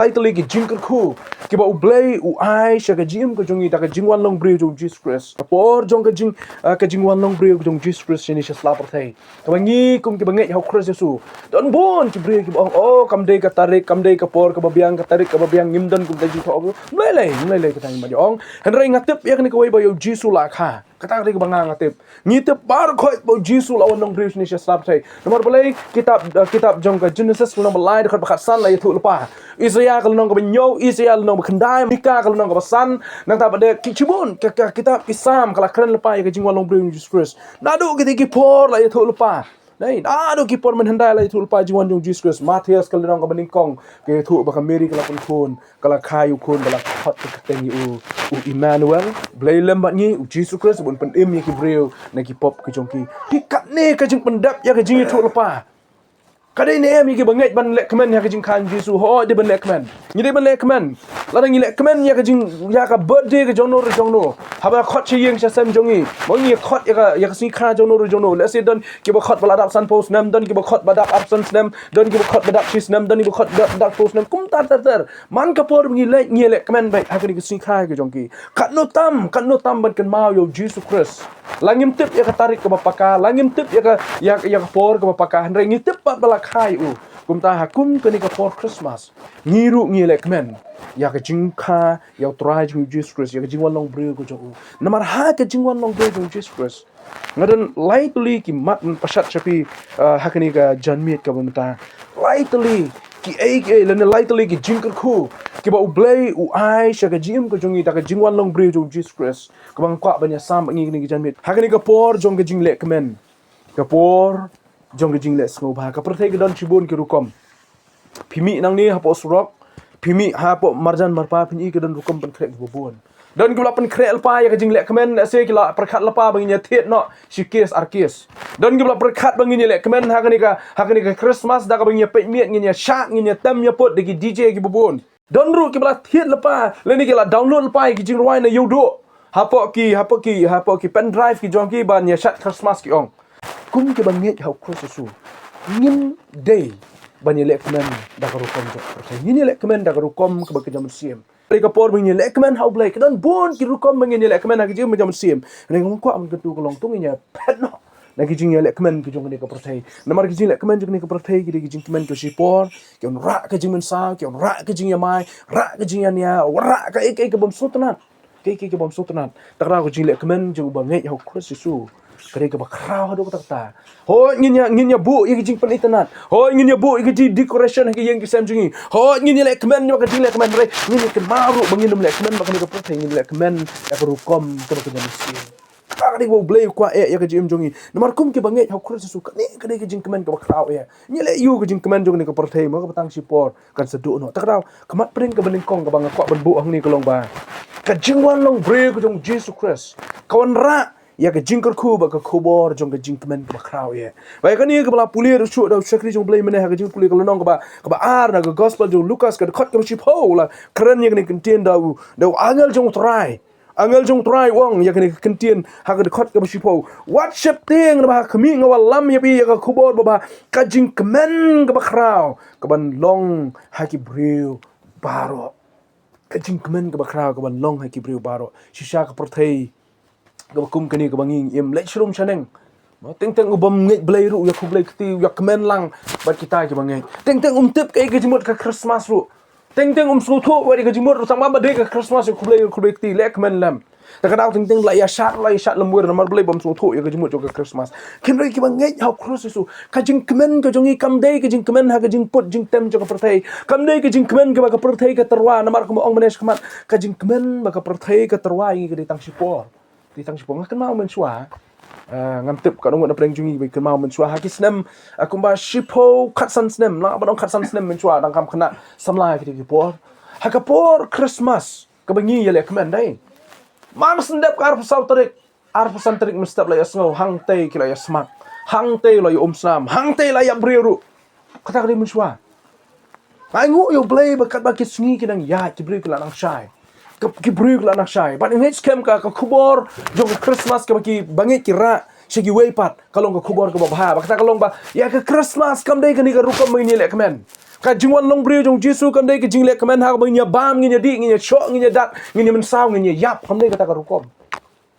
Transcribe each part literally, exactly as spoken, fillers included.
Lai tylli ki jingkyrkhu kiba U Blei u ai sha ka jingim ka jong ngi da ka jingwan long briew jong Jisu Khrist. Ka por jong ka jing, ah, ka jingwan long briew jong Jisu Khrist shane sha sla pyrthei, kaba ngi kum kiba ngeit ha U Khrist Jisu, don bun ki briew kiba ong, "Oh, kam dei ka tarik, kam dei ka por kaba biang, ka tarik kaba biang, ngim don kumta jingthoh." Ym lei lei, ym lei lei kata, ngi mat ïa ong. Hynrei nga tip ïa kane kawei ba ïa U Jisu la kha. Kata ka dei kaba nga nga tip. Ngi tip baroh khoit ba U Jisu la wan long briew shane sha sla pyrthei. Namar balei? Kitab, eh, kitab jong ka Genesis lynnong ba lai dkhot ba khatsan la ïathuh lypa. Isaiah ka lynnong kaba hynñiew, Isaiah lynnong ba khyndai, Mika ka lynnong kaba san, nangta pat de ki shibun ka, ka kitab ki Salm ka la kren lypa ïa ka jingwan long briew jong Jisu Khrist. Naduh kita ki por la ïathuh lypa. Dei, naduh ki por mynhyndai la ïathuh lypa jingwan jong Jisu Khrist. Mathaios ka lynnong kaba nyngkong ka ïathuh ba ka Mary ka la pynkhun, ka la kha ïa u khun, ka la khot ka kyrteng ïa u, u Immanuel, Blei lem bad ngi, U Jisu Khrist, ban pynim ïa ki briew na ki pop ki jong ki. Phi, katne ka jingpyndep ïa ka jingïathuh lypa. Ka dei ne em ïa kiba ngeit ban leh kmen ïa ka jingkha jong U Jisu? Hooid, dei ban leh kmen. Ngi dei ban leh kmen. Lada ngi leh kmen ïa ka jing, ïa ka birthday ka jong no re jong no, haba khot sha ïing sha sem jong ngi, mo ngi khot ïa ka, ïa ka sngi kha jong no re jong no. Lehse don kiba khot ba la dap sanphew snem, don kiba khot ba dap arphew san snem, don kiba khot ba dap shi snem, don kiba khot ba dap, dap phew snem. Kumta ter ter. Man ka por ngi leh, ngi leh kmen beit ha kane ka sngi kha ka jong ki. Katno tam, katno tam ban kynmaw ïa U Jisu Khrist. La ngim tip ïa ka tarik kaba paka, la ngim tip ïa ka, ïa, ïa ka por kaba paka, hynrei ngi tip pat ba la kha ïa u. Kumta ha kum kane ka por Christmas, ngi ruh ngi leh kmen ïa ka jingkha ïa U Trai jong ngi U Jisu Khrist, ïa ka jingwan long briew ka jong u. Namar ha ka jingwan long briew jong U Jisu Khrist, nga don lai tylli ki mat ban pynshlur sha phi, ah, ha kane ka janmiet kaba mynta. Lai tylli kiei kiei lane lai tylli ki jingkyrkhu kiba U Blei u ai sha ka jingim ka jong ngi da ka jingwan long briew jong U Jisu Khrist, kaba nga kwah ban ïasam bad ngi kane ka janmiet. Ha kane ka por jong ka jingleh kmen, ka por jong ka jingleh sngewbha, ka pyrthei ka don shibun ki rukom. Phi mih nangne hapoh surok, phi mih hapoh marjan marpa, phin i ka don rukom pynkhreh kiba bun. Don kiba la pynkhreh lypa ïa ka jingleh kmen, lehse ki la pyrkhat lypa ba ngin ïa thied noh shi case ar case. Don kiba la pyrkhat ba ngin ïa leh kmen ha kane ka, ha kane ka Christmas da kaba ngin ïa peit miet, ngin ïa shad, ngin ïa tem ïa put da ki D J kiba bun. Don ruh kiba la thied lypa lane ki la download lypa ïa ki jingrwai na YouTube hapoh ki, hapoh ki, hapoh ki pen drive ki jong ki ban ïa shad Christmas, ki ong. Kum kiba ngeit ha U Khrist Jisu, ngim dei ban ïa leh kmen da ka rukom jong ka pyrthei. Ngin ïa leh kmen da ka rukom kaba ka jam mynsiem. Ka por ba ngin ïa leh kmen ha U Blei, ka don bun ki rukom ba ngin ïa leh kmen ha ka jingim ka jam mynsiem. Hynrei nga kwah ban kyntu ka long to ngin ïa phet noh na ki jingïaleh kmen ki jong kane ka pyrthei. Namar ki jingleh kmen jong kane ka pyrthei ki dei ki jingkmen ki shipor, ki wanrah ka jingmynsaw, ki wanrah ka jingïamai, rah ka jingïania, wanrah kaei kaei ka bym sngewtynnat. Kaei kaei ka bym sngewtynnat. Ta ka daw ka jingleh kmen jong uba ngeit ha U Khrist Jisu ka dei kaba khraw haduh katta katta. Hooid, ngin ïa, ngin ïa buh ïa ki jingpynitynnat. Hooid, ngin ïa buh ïa ki jingdecoration ha ki ïing ki sem jong ngi. Hooid, ngin ïa leh kmen ïa ka jingleh kmen, hynrei ngin ïa kynmaw ruh ba ngin ym leh kmen bad kane ka pyrthei, ngin leh kmen ïa ka rukom kaba ka jam mynsiem. Kata ka dei kaba U Blei u kwah eh ïa ka jingim jong ngi. Namar kum kiba ngeit ha U Khrist Jisu, kane ka dei ka jingkmen kaba khraw eh. Ngi leh ïa ka jingkmen jong kane ka pyrthei mo, kaba tang shipor kan sa duh noh. Ta ka daw, ka mat pdeng kaba nyngkong kaba nga kwah ban buh hangne ka long ba ka jingwan long briew ka jong U Jisu Khrist ka wanrah ïa ka jingkyrkhu bad ka khubor jong ka jingkmen kaba khraw eh. Ba ïa kane kaba la pule ruh shuh da u shakri jong U Blei mynne ha ka jingpule ka lynnong kaba, kaba ar na ka gospel jong u Lukas, ka dkhot kaba shiphew, la kren ïa kane ka ktien da u, da u angel jong U Trai. Angel jong U Trai u ong ïa kane ka ktien ha ka dkhot kaba shiphew: Wat sheptieng, naba ha khmih nga wallam ïa phi ïa ka khubor babha, ka jingkmen kaba khraw kaban long ha ki briew baroh. Ka jingkmen kaba khraw kaban long ha ki briew baroh. Shisha ka pyrthei kaba kum kane kaba ngi im leit shrum shaneng, teng teng u bym ngeit Blei ruh u ïa khublei kti, u ïa kmen lang bad kita kiba ngeit. Teng teng um tip kaei ka jingmut ka Christmas ruh. Teng teng um sngewthuh wat ïa ka jingmut ruh, tang ba dei ka Christmas ïa khublei, ïa khublei kti, leh kmen lem. Ta ka daw teng teng la ïa shad, la ïa shad lem wir, namar Blei bym sngewthuh ïa ka jingmut jong ka Christmas. Hynrei kiba ngeit ha U Khrist Jisu, ka jingkmen ka jong ngi kam dei ka jingkmen ha ka jingput jingtem jong ka pyrthei. Kam dei ka jingkmen kaba ka pyrthei ka tyrwa, namar kumba ong mynne shakhmat, ka jingkmen ba ka pyrthei ka tyrwa ïa ngi ka dei tang shipor. Te tang shipor, nga kynmaw mynshuwa. Ah, ngam tip katno ngut na pdeng jong ngi ba kynmaw mynshuwa ha ki snem, ah, kumba shiphew khatsan snem, la ban ong khatsan snem mynshuwa, dang kham khynnah samla ha kiti ki por. Ha ka por Christmas kaba ngi ïaleh kmen dei, man shu dep ka arphew saw tarik, arphew san tarik mynstep la ïa sngew hangtei ki la ïa smak, hangtei la ïa um snam, hangtei la ïa briew ruh. Kata ka dei mynshuwa. Nga ainguh ïa U Blei ba katba ki sngi ki nang ïaid, ki briew ki la nang shai. Ki, ki briew ki la nang shai. Bad nga ngeit skhem ka, ka khubor jong ka Christmas kaba ki bangeit ki rah sha kiwei pat, ka long ka khubor kaba bha. Bad kata ka long ba ïa ka Christmas kam dei kane ka rukom ba ngin ïaleh kmen. Ka jingwan long briew jong Jisu kam dei ka jingleh kmen ha kaba ngin ïa bam, ngin ïa dih, ngin ïa shoh, ngin ïa dat, ngin ïa mynsaw, ngin ïa ïap. Kam dei kata ka rukom.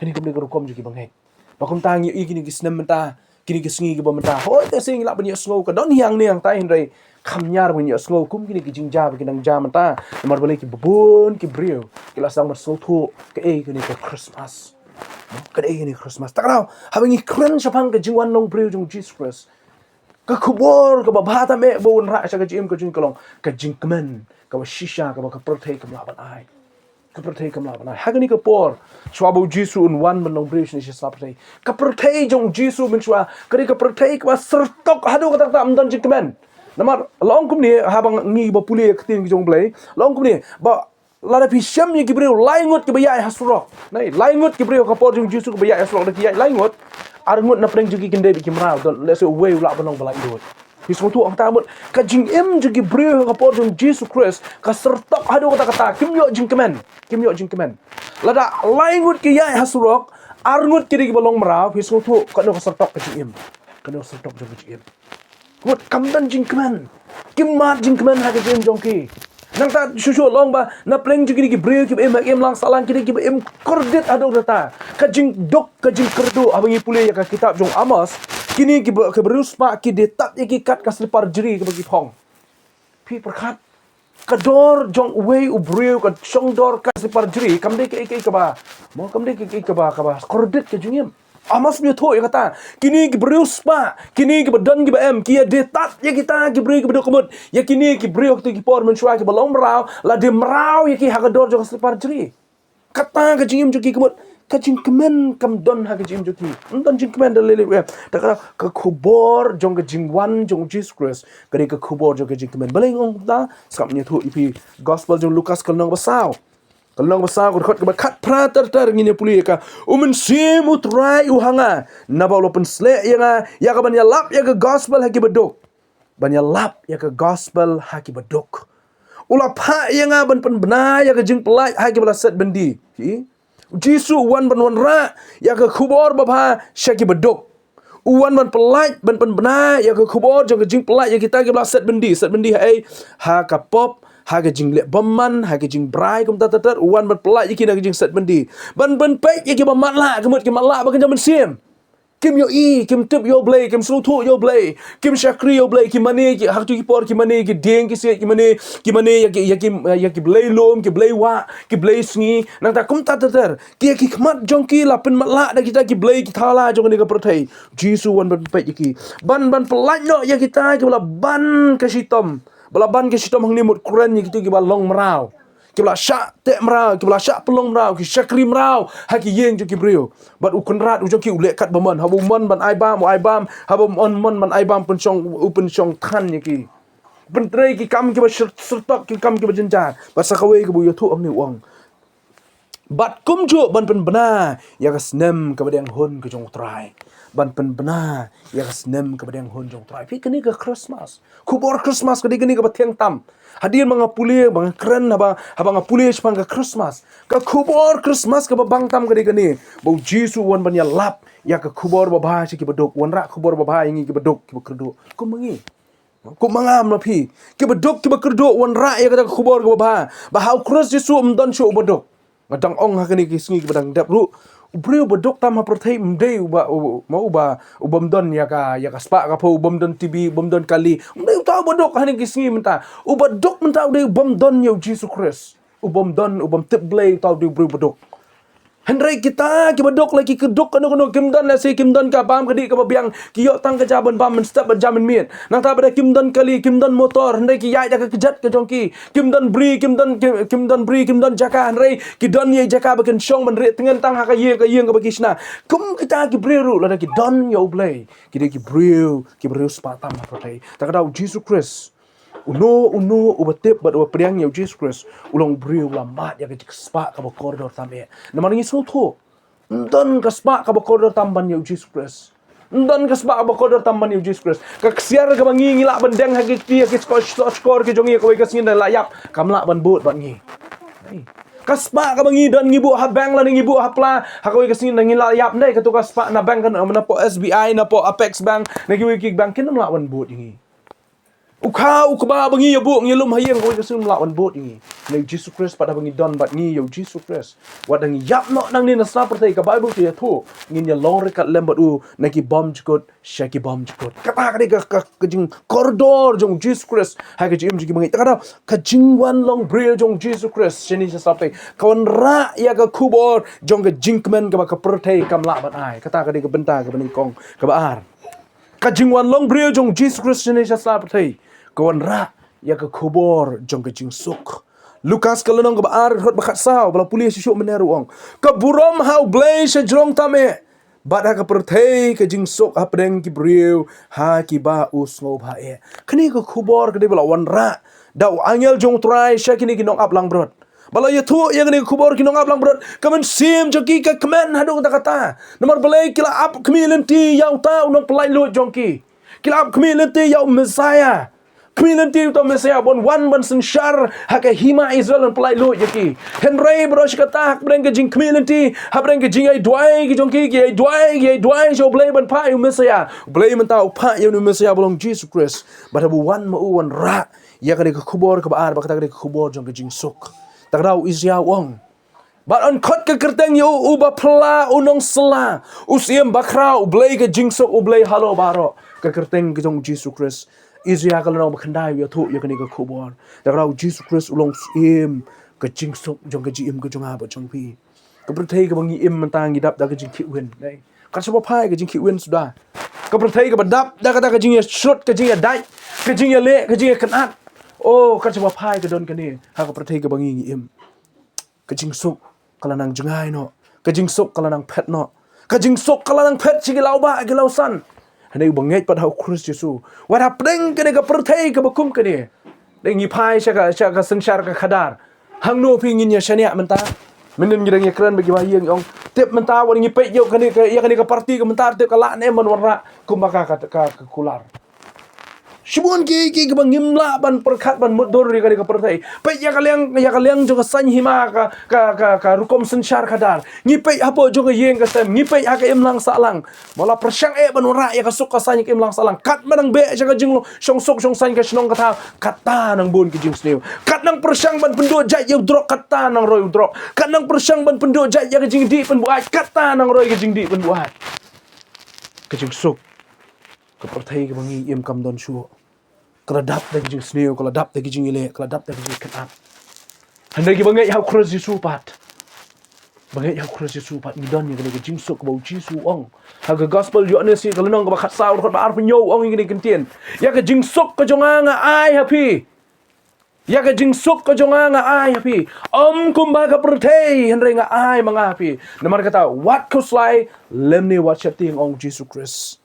Kane kam dei ka rukom jong ki bangeit. Ba kumta ngi ïohi kine ki snem mynta, kine ki sngi kiba mynta, hooid te shisien ngi lah ban ïohsngew ka don hi hangne hangtai, hynrei kam ñiar ban ïohsngew kum kine ki jingjia ba ki nang jia mynta. Namar balei, kiba bun ki briew ki la sdang ban sngewthuh kaei kane ka Christmas. Kaei kane ka Christmas. Te kata, haba ngi kren shaphang ka jingwan long briew jong Jisu Khrist, ka khubor kaba bha tam eh ba wanrah sha ka jingim ka jong ngi ka long ka jingkmen kaba shisha kaba ka pyrthei kam lah ban ai. Ka pyrthei kam lah ban ai. Ha kane ka por, shuwa ba u Jisu un wan ban long briew shane sha pyrthei, ka pyrthei jong u Jisu mynshuwa ka dei ka pyrthei kaba syrtok haduh katta katta, ym don jingkmen. Namar la ong kumne, haba ngi ba pule ïa ka ktien ka jong U Blei, la ong kumne ba lada phi shem ïa ki briew lai ngut kiba ïaid ha surok. Nai, lai ngut ki briew ha ka por jong u Jisu kiba ïaid ha surok, da ki ïaid lai ngut, ar ngut na pdeng jong ki kin dei bad ki mraw, don lehse uwei u lah ban long ba laitluid. Phi sngewthuh, hangta mut ka jingim jong ki briew ha ka por jong u Jisu Khrist ka syrtok haduh katta katta, kim ïoh jingkmen, kim ïoh jingkmen. Lada lai ngut ki ïaid ha surok, ar ngut ki dei kiba long mraw, phi sngewthuh katno ka syrtok ka jingim. Katno ka syrtok jong ka jingim. Mut kam don jingkmen. Kim mad jingkmen ha ka jingim jong ki. Nangta shuh shuh la ong ba na pdeng jong kine ki briew kiba im ha ka imlang sahlang, ki dei kiba im kordit haduh katta. Ka jingduk, ka jingkyrduh, haba ngi pule ïa ka kitab jong u Amos, kine kiba, ki briew spah ki dei tad ïa ki kat ka slipar jri kaba ki phong. Phi pyrkhat, ka dor jong uwei u briew, ka shong dor ka slipar jri, kam dei kaei kaei kaba, mo, kam dei kaei kaei kaba, kaba kordit ka jingim. Amos u ïathuh ïa kata. Kine ki briew spah, kine kiba don kiba em, ki ïa dei tad ïa kita ki briew kiba duk, ka mut ïa kine ki briew ha kito ki por mynshuwa kiba long mraw, la dei mraw ïa ki ha ka dor jong ka slipar jri. Kata ka jingim jong ki, ka mut ka jingkmen kam don ha ka jingim jong ki. Ym don jingkmen da lei lei ruh em. Te kata ka khubor jong ka jingwan jong u Jisu Khrist ka dei ka khubor jong ka jingkmen. Balei nga ong kumta? Sngap ngi ïathuh ïa phi Gospel jong u Lukas ka lynnong ba saw. Ka lynnong ba saw, ka dkhot kaba khatphra ter ter, ngin ïa pule ïa ka. U Mynsiem u Trai u ha nga, naba u la pynsleh ïa nga ïa kaban ïalap ïa ka Gospel ha kiba duk. Ban ïalap ïa ka Gospel ha kiba duk. U la phah ïa nga ban pynbna ïa ka jingpyllait ha kiba la set byndi. Phi i? U Jisu u wan ban wanrah ïa ka khubor babha sha kiba duk. U wan ban pyllait, ban pynbna ïa ka khubor jong ka jingpyllait ïa kita kiba la set byndi. Set byndi ha ei? Ha ka pop, ha ka jingleh bymman, ha ka jingbrai, kumta ter ter. U wan ban pyllait ïa ki na ka jingset byndi. Ban, ban pynpeit ïa kiba matlah, ka mut ki matlah ba kynja mynsiem. Kim ïohi, kim tip ïa U Blei, kim sngewthuh ïa U Blei, kim shakri ïa U Blei, ki mane, ki, ha kito ki por ki mane ki dieng ki siej, ki mane, ki mane ïa ki, ïa ki, ïa ki blei lum, ki blei wah, ki blei sngi. Nangta kumta ter ter, ki, ïa ki khmat jong ki la pynmatlah da kita ki blei ki thala jong kane ka pyrthei. Jisu wan ban pynpeit ïa ki. Ban, ban pyllait noh ïa kita kiba la ban ka shitom. Ba la ban ka shitom hangne mut kren ïa kito kiba long mraw. Kiba la shah teh mraw, kiba la shah pynlong mraw, ki shakri mraw ha ki ïing jong ki briew. Bad u kynrad u jong ki u leh kat ba mon, haba u mon ban ai bam, u ai bam, haba u mon, mon ban ai bam, pynshong, u pynshong than ïa ki. Pyntrei ki kam kiba syr-, syrtok, ki kam kiba jynjar. Bad sa kawei kaba u ïathuh hangne u ong, bad kumjuh ban pynbna ïa ka snem kaba dang hun ka jong u Trai. Ban pynbna ïa ka snem kaba dang hun jong u Trai. Phi, kane ka Christmas. Khubor Christmas ka dei kane kaba thiang tam. Hadien ba nga pule, ba nga kren, haba, haba nga pule shaphang ka Christmas, ka khubor Christmas kaba bang tam ka dei kane. Ba u Jisu u wan ban ïalap ïa ka khubor babha sha kiba duk, wanrah khubor babha ïa ngi kiba duk, kiba kyrduh. Kum ma ngi. Kum ma nga, ma phi. Kiba duk, kiba kyrduh, wanrah ïa kata ka khubor kaba bha. Ba ha u Khrist Jisu ym don shuh uba duk. Nga dang ong ha kane ki sngi kiba dang dep ruh, u briew uba duk tam ha pyrthei ym dei uba, u-, ma uba, u bym don ïa ka, ïa ka spah ka phew, u bym don T V, u bym don kali. Ym dei uta uba duk ha kine ki sngi mynta. Uba duk mynta u dei u bym don ïa u Jisu Khrist. U bym don, u bym tip Blei, uta u dei u briew uba duk. Hynrei kita kiba duk, la ki kyrduh kano kano, kim don lehse, kim don ka bam ka dih kaba biang, ki ïoh tang ka ja ban bam mynstep bad ja mynmiet. Nangta pat kim don kali, kim don motor, hynrei ki ïaid da ka kjat ka jong ki. Kim don bri, kim don, kim, kim don bri, kim don jaka, hynrei ki don ïa jaka ba kin shong ban rieh tngen tang ha ka ïing ka ïing kaba ki shna. Kum kita ki briew ruh, lada ki don ïa U Blei, ki dei ki briew, ki briew spah tam ha pyrthei. Te ka dei u Jisu Khrist, uno uno uba tip bad uba pdiang ïa u Jisu Khrist u long u briew uba la mad ïa ka jingspah kaba kordor tam eh. Namar ngi sngewthuh, ym don ka spah kaba kordor tam ban ïa u Jisu Khrist. Ym don ka spah kaba kordor tam ban ïa u Jisu Khrist. Ka ksiar kaba ngi, ngi lah ban deng ha ki kti, ha ki shkor, shkor, shkor ki jong ngi ha kawei ka sngi, nda la ïap, kam lah ban bud bad ngi. Ka spah kaba ngi don, ngi buh ha bank lane ngi buh ha pla, ha kawei ka sngi nda ngi la ïap, nda kato ka spah na bank, kan, napoh S B I, napoh Apex Bank, na kiwei ki bank, kin ym lah ban bud ïa ngi. U kha u kba ba ngi ïa buh ngi lum ha ïing, kawei ka sngi um lah ban bud ïa ngi. Ngi Jisu Khrist pat haba ngi don bad ngi ïa u Jisu Khrist, wat da ngi ïap noh nangne na sla pyrthei, ka Baibl ka ïathuh ngin ïa long ryngkat lem bad u na ki bymjukut sha ki bymjukut. Kata ka dei ka, ka, ka jingkordor jong u Jisu Khrist ha ka jingim jong ki bangeit. Kata ka dei ka jingwan long briew jong u Jisu Khrist shane sha sla pyrthei ka wanrah ïa ka khubor jong ka jingkmen kaba ka pyrthei kam lah ban ai. Kata ka dei ka bynta kaba nyngkong. Kaba ar, ka jingwan long briew jong u Jisu Khrist shane sha sla pyrthei ka wanrah ïa ka khubor jong ka jingsuk. Lukas ka lynnong kaba ar, dkhot ba khatsaw, ba la pule shuh shuh mynne ruh ong, ka burom ha U Blei sha jrong tam eh, bad ha ka pyrthei ka jingsuk hapdeng ki briew ha kiba u sngewbha eh. Kane ka khubor ka dei ba la wanrah da u angel jong U Trai sha kine ki nongap langbrot. Ba la ïathuh ïa kane ka khubor ki nongap langbrot, ka mynsiem jong ki ka kmen haduh katta katta. Namar balei? Ki la ap khmih lynti ïa uta u nongpynlait luid jong ki. Ki la ap khmih lynti ïa u Messiah. Khmih lynti uta u Messiah ban wan ban synshar ha ka hima Israel, ban pynlait luid ïa ki. Hynrei baroh shi katta, hapdeng ka jingkhmih lynti, hapdeng ka jingïaid duwai ki jong ki, ki ïaid duwai, ki ïaid duwai sha U Blei ban phah ïa u Messiah. U Blei mynta u phah ïa u Messiah ba long Jisu Khrist. Bad haba u wan ma u, u wanrah ïa kane ka khubor kaba ar, ba kata ka dei ka khubor jong ka jingsuk. Te ka daw Isaiah u ong, bad yn khot ka kyrteng ïa u, u baphylla, u nongsylla, u syiem bakhraw, U Blei ka jingsuk, U Blei halor baroh. Ka kyrteng ka jong u Jisu Khrist. Isaiah ka lynnong ba khyndai u ïathuh ïa kane ka khubor. Te ka daw u Jisu Khrist u long u syiem ka jingsuk jong ka jingim ka jong nga bad jong phi. Ka pyrthei kaba ngi im mynta ngi dap da ka jingkhih win, dei. Kat shaba phai ka jingkhih win suda. Ka pyrthei kaba dap da kata ka jingïashlur, ka jingïadait, ka jingïaleh, ka jingïakynad. Oh, kat shaba phai ka don kane ha ka pyrthei kaba ngi ngi im. Ka jingsuk ka la nang jngai noh. Ka jingsuk ka la nang phet noh. Ka jingsuk ka la nang phet sha ki lawbah ki lawsan. Hynrei uba ngeit pat ha u Khrist Jisu, wat hapdeng kane ka pyrthei kaba kum kane, dei ngi phai sha ka, sha ka synshar ka khadar. Hangno phi ngin ïa shaniah mynta? Mynnin ngi dang ïakren bad kiba ha ïing, ngi ong, tip mynta wat ngi peit ïa kane ka, ïa kane ka party ka mynta, tip ka lah ne em ban wanrah kumba ka, ka, ka, ka kular. Shibun ki, ki, kiba ngim lah ban pyrkhat ban mutdur ïa kane ka pyrthei. Peit ïa ka liang, ïa ka liang jong ka saiñ hima, ka, ka, ka, ka rukom synshar khadar. Ngi peit hapoh jong ka ïing ka sem, ngi peit ha ka imlang sahlang. Ba la pyrshang eh ban wanrah ïa ka suk ka saiñ ha ka imlang sahlang. Katba dang beh sha ka jingshong suk shong saiñ ka shnong ka thaw, katta nang bun ki jingsniew. Kat nang pyrshang ban pynduh jait ïa u drok, katta nang roi u drok. Kat nang pyrshang ban pynduh jait ïa ka jingdih pynbuaid, katta nang roi ka jingdih pynbuaid. Ka jingsuk ka pyrthei kaba ngi im kam don shuh. Ka la dap da ki jingsniew, ka la dap da ki jingïaleh, ka la dap da ki jingkynad. Hynrei kiba ngeit ha u Khrist Jisu pat, ba ngeit ha u Khrist Jisu pat, ngi don ïa kane ka jingsuk kaba u Jisu u ong. Ha ka gospel Ïoannis ka lynnong kaba khatsaw, dkhot ba arphew hynñiew, u ong ïa kane ka ktien, ïa ka jingsuk ka jong nga nga ai ha phi. Ïa ka jingsuk ka jong nga nga ai ha phi. Ym kumba ka pyrthei, hynrei nga ai ma nga ha phi. Namar kata wat khuslai lymne wat sheptieng, ong u Jisu Khrist.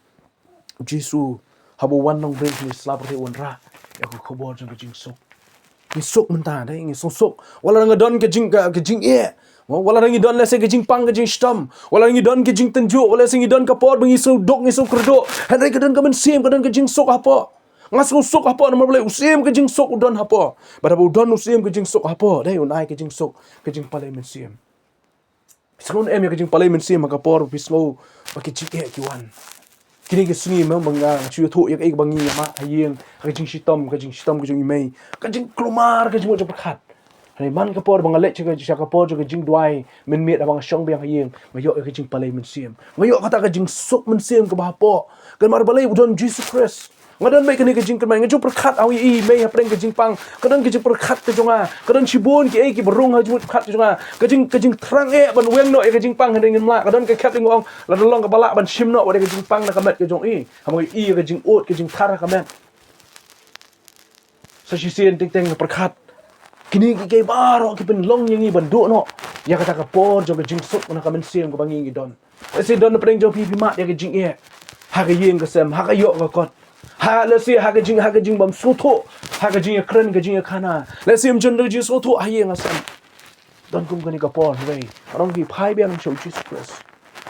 U Jisu haba u wan long briew ha kane ka sla pyrthei u wanrah ïa ka khubor jong ka jingsuk. Ngi suk mynta, dei, ngi suk suk. Wat la nga don ka jing, ka, ka jingeh. Wat la ngi don lehse ka jingpang ka jingshitom. Wat la ngi don ka jingtynjuh, wat lehse ngi don ka por ba ngi sngewduk, ngi sngewkyrduh. Hynrei ka don ka mynsiem, ka don ka jingsuk hapoh. Nga sngewsuk hapoh namar balei? U syiem ka jingsuk u don hapoh. Bad haba u don u syiem ka jingsuk hapoh, dei, un ai ka jingsuk, ka jingpalei mynsiem. Sngew ne em ïa ka jingpalei mynsiem ha ka por ba phi sngew ba ki jingeh ki wan? Kine ki sngi, ma, ba nga shu ïathuh ïa kaei kaba ngi ïa mad ha ïing, ka jingshitom, ka jingshitom ka jong i mei, ka jingkulmar, ka jingmut jingpyrkhat. Hynrei man ka por ba nga leit sha ka, sha ka por jong ka jingduwai mynmiet haba nga shong biang ha ïing, nga ïoh ïa ka jingpalei mynsiem. Nga ïoh kata ka jingsuk mynsiem kaba hapoh. Ka namar balei? U don Jisu Khrist. Nga don beit kane ka jingkyrmen, nga ju pyrkhat ha i mei hapdeng ka jingpang. Ka don ka jingpyrkhat ka jong nga. Ka don shibun kiei kiba rung ha jingpyrkhat ka jong nga. Ka jing, ka jingthrang eh ban weng noh ïa ka jingpang, hynrei ngim lah. Ka don ka khep, nga ong, lada long kaba lah ban shim noh wat ïa ka jingpang na ka met ka jong i. Haba nga ïohi ïa ka jingud, ka jingthar ha ka met. Sa shisien teng teng nga pyrkhat. Kine kiei kiei baroh ki pynlong ïa ngi ban duh noh ïa kata ka por jong ka jingsuk na ka mynsiem kaba ngi ngi don. Lehse don napdeng jong phi, phi mad ïa ka jingeh ha ka ïing ka sem, ha ka ïoh ka kot. Ha, lehse ha ka jing, ha ka jingbym sngewthuh, ha ka jingïakren, ka jingïakhana. Lehse ym don ka jingsngewthuh ha ïing ha sem. Don kum kane ka por, hynrei nga ong ïa phi, phai biang sha u Jisu Khrist.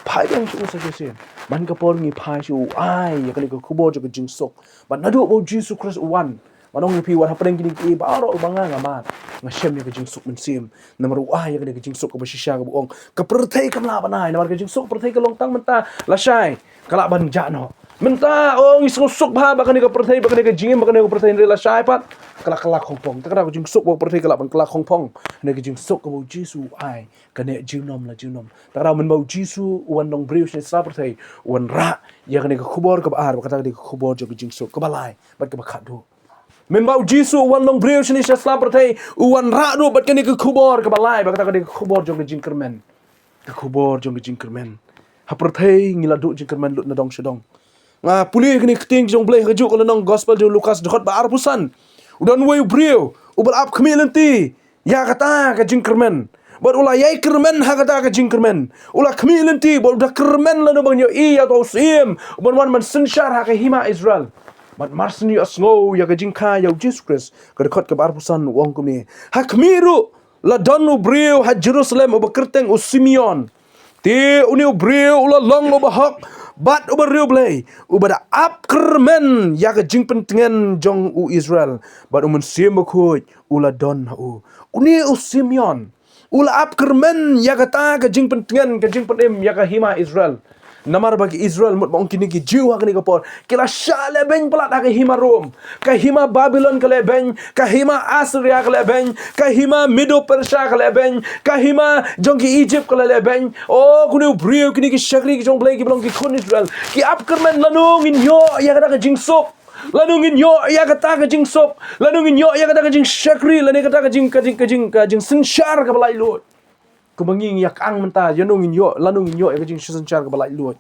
Phai biang sha u sa shisien. Man ka por ngi phai sha u, u ai ïa kane ka khubor jong ka jingsuk. Bad naduh ba u Jisu Khrist u wan, Ban ong ïa phi, wat hapdeng kine kiei baroh ba nga, nga mad, nga shem ïa ka jingsuk mynsiem. Namar u ai ïa kane ka jingsuk kaba shisha kaba u ong ka pyrthei kam lah ban ai. Namar ka jingsuk pyrthei ka long tang mynta lashai, ka lah ban jah noh. Mynta, oh, ngi sngewsuk bha ba kane ka pyrthei, ba kane ka jingim, ba kane ka pyrthei, hynrei lashai pat ka lah kylla khongpong. Te kata ka jingsuk ba ka pyrthei ka lah ban kylla khongpong, kane ka jingsuk kaba u Jisu u ai, ka neh junom la junom. Te kata mynba u Jisu u wan long briew shane sla pyrthei, u wanrah ïa kane ka khubor kaba ar, ba kata ka dei ka khubor jong ka jingsuk. Kaba lai bad kaba khatduh, mynba u Jisu u wan long briew shane sha sla pyrthei, u wanrah ruh bad kane ka khubor kaba lai, ba kata ka dei ka khubor jong ka jingkyrmen. Ka khubor jong ka jingkyrmen. Ha pyrthei ngi la duh jingkyrmen lut na dong sha dong. Nga pule kane ka ktien jong U Blei ha kajuh ka lynnong Gospel jong u Lukas, dkhot ba arphew san. U don uwei u briew uba la ap khmih lynti ïa kata ka jingkyrmen. Bad u la ïai kyrmen ha kata ka jingkyrmen. U la khmih lynti bad u da kyrmen lano ban ïohi ïa uta u syiem uban wan ban synshar ha ka hima Israel. Bad mar shu ïohsngew ïa ka jingkha ïa u Jisu Khrist, ka dkhot kaba arphew san u ong kumne: Ha khmih ruh la don u briew ha Jerusalem uba kyrteng u Simeon. Te une u briew u la long uba hok bad uba riewblei, uba da ap kyrmen ïa ka jingpyntngen jong u Israel, bad U Mynsiem Bakhuid u la don ha u. Une u Simeon u la ap kyrmen ïa kata ka jingpyntngen, ka jingpynim ïa ka hima Israel. Namar ba ki Israel, mut ba ong kine ki Jiw ha kane ka por, ki la shah lehbeiñ palat ha ka hima Rom, ka hima Babilon ka lehbeiñ, ka hima Assyria ka lehbeiñ, ka hima Medo Persia ka lehbeiñ, ka hima jong ki Egypt ka lehbeiñ. Oh, kine u briew, kine ki shakri ki jong U Blei kiba long ki khun Israel, ki ap kyrmen, lano ngin ïoh ïa kata ka jingsuk, lano ngin ïoh ïa kata ka jingsuk, lano ngin ïoh ïa kata ka jingshakri, lane kata ka jing, ka jing, ka jing, ka jingsynshar kaba laitluid. Kumba ngi ngi ïa ka ang mynta, ïano ngin ïoh, lano ngin ïoh ïa ka jingsynshar kaba laitluid.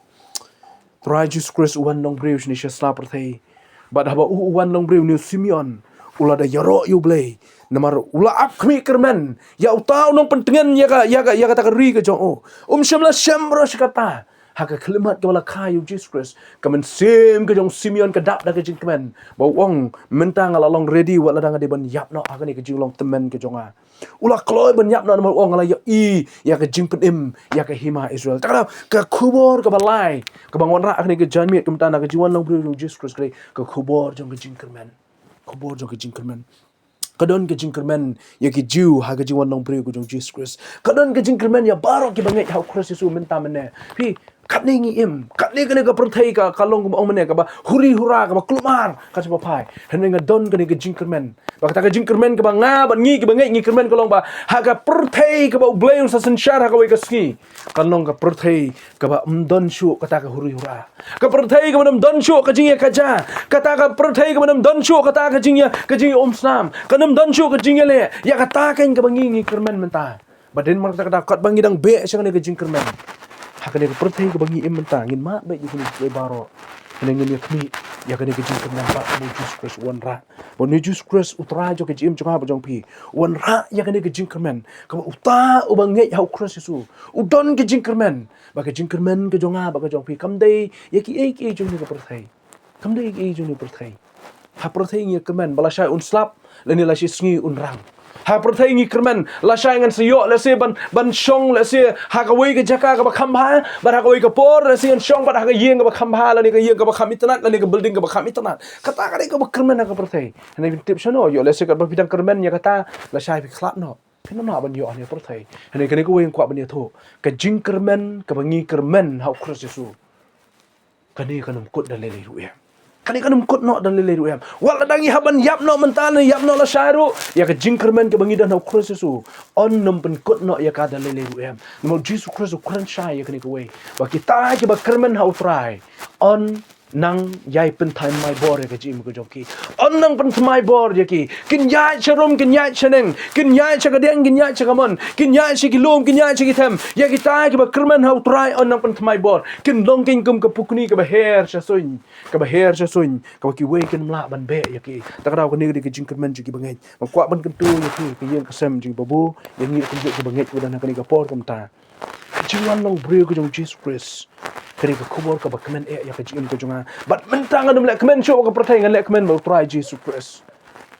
Trai Jisu Khrist u wan long briew shane sha sla pyrthei. Bad haba u, u wan long briew, une u Simeon u la da ïaroh ïa U Blei. Namar u la ap khmih kyrmen ïa uta u nongpyntngen ïa ka, ïa ka, ïa kata ka ri ka jong u. Um shym la shem baroh shi katta. Ha ka khyllipmat kaba la kha ïa u Jisu Khrist, ka mynsiem ka jong u Simeon ka dap da ka jingkmen, ba u ong, mynta nga la long ready, wat lada nga dei ban ïap noh ha kane ka jinglong tymmen ka jong nga. U la kloi ban ïap noh namar u ong, nga la ïohi ïa ka jingpynim ïa ka hima Israel. Te kata ka khubor kaba lai kaba nga wanrah ha kane ka janmiet, ka mynta na ka jingwan long briew jong u Jisu Khrist, ka dei ka khubor jong ka jingkyrmen. Khubor jong ka jingkyrmen. Ka don ka jingkyrmen ïa ki Jiw ha ka jingwan long briew ka jong u Jisu Khrist. Ka don ka jingkyrmen ïa baroh kiba ngeit ha u Khrist Jisu mynta mynne. Phi, katne ngi im, katne kane ka pyrthei ka, ka long kumba ong mynne, kaba huri hura, kaba kulmar, ka jong ba phai. Hynrei nga don kane ka jingkyrmen. Ba kata ka jingkyrmen kaba nga bad ngi kiba ngeit ngi kyrmen ka long ba ha ka pyrthei kaba U Blei un sa synshar ha kawei ka sngi, kan long ka pyrthei kaba ym don shuh kata ka huri hura. Ka pyrthei kaba ym don shuh ka jingïakajia. Kata ka pyrthei kaba ym don shuh kata ka jingïa, ka jingïaumsnam. Ka ym don shuh ka jingïaleh. Ïa kata keiñ kaba ngi ngi kyrmen mynta. Ba dei namar kata, kata katba ngi dang beh sha kane ka jingkyrmen, ha kane ka pyrthei kaba ngi im mynta, ngin mad beit ïa kine kiei baroh. Hynrei ngin ïa khmih ïa kane ka jingkyrmen ba u Jisu Khrist u wanrah. Ba une u Jisu Khrist u Trai jong ka jingim jong nga bad jong phi, u wanrah ïa kane ka jingkyrmen, kaba uta uba ngeit ha u Khrist Jisu u don ka jingkyrmen. Ba ka jingkyrmen ka jong nga bad ka jong phi kam dei ïa kiei kiei jong kane ka pyrthei. Kam dei ïa kiei jong kane ka pyrthei. Ha pyrthei ngi kyrmen ba lashai un slap, lane la shi sngi un rang. Ha pyrthei ngi kyrmen, lashai ngan sa ïoh lehse ban, ban shong lehse ha kawei ka jaka kaba kham bha, bad ha kawei ka por lehse ngan shong pat ha ka ïing kaba kham bha, lane ka ïing kaba kham itynnad, lane ka building kaba kham itynnad. Kata ka dei kaba kyrmen ha ka pyrthei. Hynrei phin tip shano, ïoh lehse katba phi dang kyrmen ïa kata, lashai phi khlad noh. Phin ym lah ban ïoh ha kane ka pyrthei. Hynrei kane kawei nga kwah ban ïathuh, ka jingkyrmen kaba ngi kyrmen ha u Khrist Jisu, kane kan ym kut da lei lei ruh em. Kane kan ym kut noh da lei lei ruh em. Wat lada ngi hap ban ïap noh mynta ne ïap noh lashai ruh, ïa ka jingkyrmen kaba ngi don ha u Khrist Jisu, yn ym pynkut noh ïa ka da lei lei ruh em. Namar u Jisu Khrist u kren shai ïa kane kawei, ba kita kiba kyrmen ha u Trai, yn nang ïai pynthymmai bor ïa ka jingim ka jong ki. Yn nang pynthymmai bor ïa ki. Kin ïaid sharum, kin ïaid shaneng, kin ïaid sha kadiang, kin ïaid sha kamon, kin ïaid sha ki lum, kin ïaid sha ki them, ïa kita kiba kyrmen ha u Trai yn nang pynthymmai bor. Kin long keiñ kum ka pukni kaba her sha suiñ, kaba her sha suiñ, kaba kiwei kin ym lah ban beh ïa ki. Te kata kane ka dei ka jingkyrmen jong kiba ngeit. Nga kwah ban kyntu ïa phi, ka ïing ka sem jong kiba bun, ïa ngi kumjuh kiba ngeit, kiba don ha kane ka por kumta. Ka jingwan long briew ka jong u Jisu Khrist, ka dei ka khubor kaba kmen eh ïa ka jingim ka jong nga. Bad mynta ngan ym leh kmen shuh bad ka pyrthei, ngan leh kmen bad u Trai Jisu Khrist.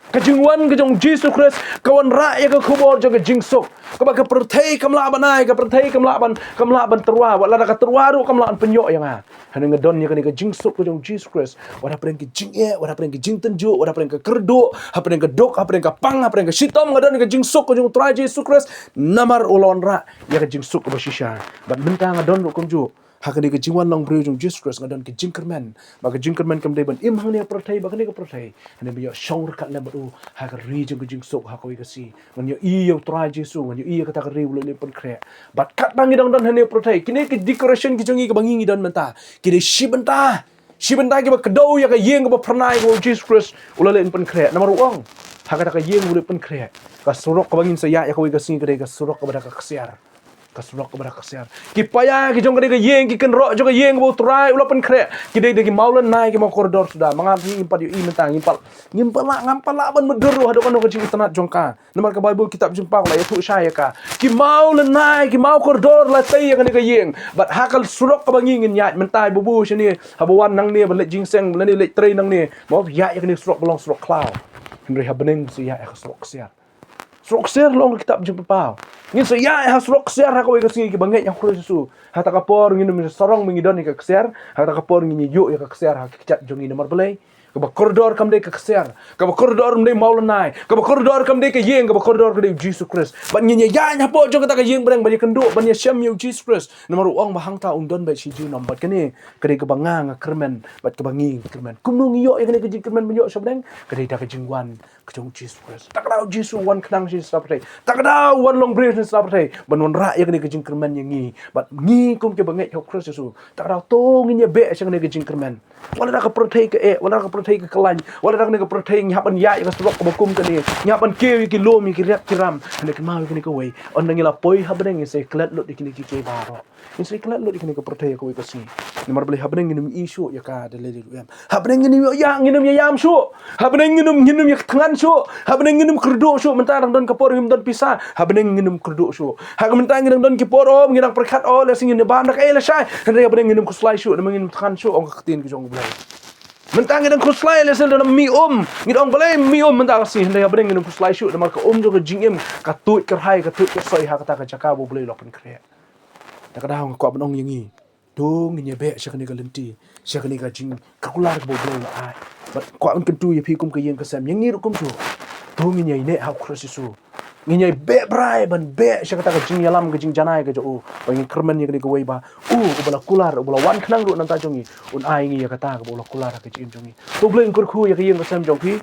Ka jingwan ka jong u Jisu Khrist ka wanrah ïa ka khubor jong ka jingsuk, kaba ka pyrthei kam lah ban ai, ka pyrthei kam lah ban, kam lah ban tyrwa, wat lada ka tyrwa ruh kam lah ban pynïoh ïa nga. Hangne nga don ïa kane ka jingsuk ka jong u Jisu Khrist. Wat hapdeng ka jingeh, wat hapdeng ka jingtynjuh, wat hapdeng ka kyrduh, hapdeng ka duk, hapdeng ka pang, hapdeng ka shitom, nga don ïa ka jingsuk ka jong u Trai Jisu Khrist. Namar u la wanrah ïa ka jingsuk kaba shisha. Bad mynta nga don ruh kumjuh ha kane ka jingwan long briew jong u Jisu Khrist, nga don ka jingkyrmen. Ba ka jingkyrmen kam dei ban im hangne ha pyrthei, ba kane ka pyrthei, hangne ba ïoh shong ryngkat lem bad u ha ka ri jong ka jingsuk ha kawei ka sngi. Ngan ïohi ïa u Trai Jisu, ngan ïohi ïa kata ka ri u la leit pynkhreh. Bad katba ngi dang don hangne ha pyrthei, kine ki decoration ki jong ngi kaba ngi ngi don mynta, ki dei shi bynta, shi bynta kiba kdew ïa ka ïing kaba phyrnai kaba u Jisu Khrist u la leit pynkhreh. Namar u ong, ha kata ka ïing u leit pynkhreh, ka surok kaba ngin sa ïaid ïa kawei ka sngi ka dei ka surok kaba da ka ksiar. Ka surok kaba da ka ksiar. Ki paia ki jong kane ka ïing, ki kynroh jong ka ïing kaba u Trai u la pynkhreh, ki dei da ki mawlynnai, ki mawkordor suda. Ma nga ngim pat ïohi mynta, ngim pat, ngim pat lah, ngam pat lah ban mutdur ruh haduh kano ka jingitynnad jong ka. Namar ka Baibl, kitab Jingpang, la ïathuh shai ïa ka. Ki mawlynnai, ki mawkordor la tei ïa kane ka ïing. Bad ha ka surok kaba ngi ngin ïaid mynta, bubu shane, haba wan nangne ban leit jingïaseng, lane leit trei nangne, mo, ïaid ïa kane ka surok ba long surok khlaw. Hynrei ha bneng sa ïaid ïa ka surok ksiar. Surok ksiar long ka kitab Jingpang. Ngin sa ïaid ha surok ksiar ha kawei ka sngi, kiba ngeit ha u Khrist Jisu. Ha kata ka por ngin ym sarong ba ngi don ïa ka ksiar, ha kata ka por ngin ïoh ïa ka ksiar ha ka kjat jong ngi. Namar balei? Kaba kordor kam dei ka ksiar. Kaba kordor kam dei mawlynnai. Kaba kordor kam dei ka ïing, kaba kordor ka dei u Jisu Khrist. Bad ngin ïa ïaid hapoh jong kata ka ïing bneng ban ïakynduh, ban ïashem ïa u Jisu Khrist. Namar u ong ba hangta un don bad shi junom. Bad kane ka dei kaba nga nga kyrmen, bad kaba ngi ngi kyrmen. Kumno ngi ïoh ïa kane ka jingkyrmen ban ïoh sha bneng? Ka dei da ka jingwan ka jong u Jisu Khrist. Te ka daw u Jisu u wan khnang sha ngi sha pyrthei. Te ka daw u wan long briew sha ngi sha pyrthei ban wanrah ïa kane ka jingkyrmen ïa ngi. Bad ngi kum kiba ngeit ha u Khrist Jisu, te ka daw to ngin ïa beh sha kane ka jingkyrmen. Wat lada ka pyrthei ka eh, wat lada ka pyrthei ka khlaiñ, wat lada kane ka pyrthei ngi hap ban ïaid ïa ka surok kaba kum kane, ngi hap ban kiew ïa ki lum, ïa ki riat ki ram. Hynrei kynmaw ïa kane kawei, ynda ngi la poi ha bneng ngin sa ïaklet lut ïa kine kiei kiei baroh. Ngin sa ïaklet lut ïa kane ka pyrthei ha kawei ka sngi. Namar balei? Ha bneng ngin ym ïohi shuh ïa ka da lei lei ruh em. Ha bneng ngin ym ïoh ïa, ngin ym ïa ïam shuh. Ha bneng ngin ym, ngin ym ïa thngan shuh. Ha bneng ngin ym kyrduh shuh. Mynta dang don ka por ngim don pisa. Ha bneng ngin ym kyrduh shuh. Ha ka mynta ngi dang don ki por, oh, ngi dang pyrkhat, oh, lehse ngin ïa bam da kaei lashai. Hynrei ha bneng ngin ym khuslai shuh, namar ngin ym thngan shuh, ong ka ktien ka jong U Blei. Mynta ngi dang khuslai lehse da mih um. Ngi ong balei mih um mynta ka sngi, hynrei ha bneng ngin ym khuslai shuh, namar ka um jong ka jingim ka tuid kyrhai, ka tuid kyrsoi ha kata ka jaka ba U Blei u la pynkhreh. Te ka daw nga kwah ban ong ïa ngi, to ngin ïa beh sha kane ka lynti, sha kane ka jingkular kaba U Blei u la ai. Bad kwah ban kyntu ïa phi kum ka ïing ka sem, ïa ngi ruh kumjuh. To ngin ïa ïaineh ha U Khrist Jisu. Ngin ïa beh brai ban beh sha kata ka jingïalam, ka jingjanai ka jong u. Ba ngin kyrmen ïa kane kawei ba u, uba la kular, uba la wan khnang ruh na ka bynta jong ngi, un ai ngi ïa kata kaba u la kular ha ka jingim jong ngi. To U Blei un kyrkhu ïa ka ïing ka sem jong phi.